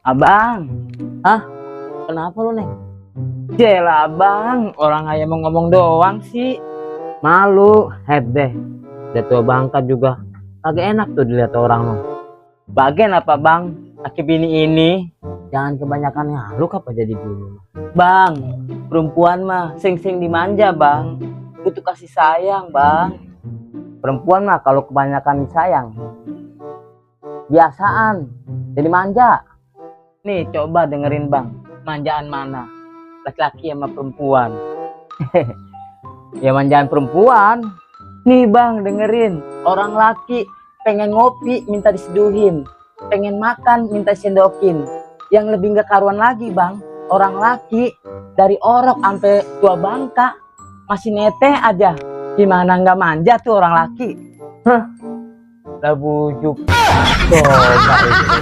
Abang, Hah? Kenapa lu, Neng? jelah abang, orang aja mau ngomong doang sih. Malu, head deh. Udah tua bangka juga. Kagak enak tuh dilihat orang lo. Bagian apa bang? Laki bini ini, Jangan kebanyakan ngaluk apa jadi dulu. bang, perempuan mah sing-sing dimanja bang. Butuh kasih sayang bang. Perempuan mah kalau kebanyakan sayang, biasaan jadi manja. Nih coba dengerin bang, manjaan mana? Laki-laki sama perempuan. Ya manjaan perempuan. Nih bang dengerin, orang laki pengen ngopi minta diseduhin, pengen makan minta sendokin. Yang lebih gak karuan lagi bang, orang laki dari orok sampai tua bangka masih neteh aja. Gimana nggak manja tuh orang laki? Lah bujuk. Coba itu.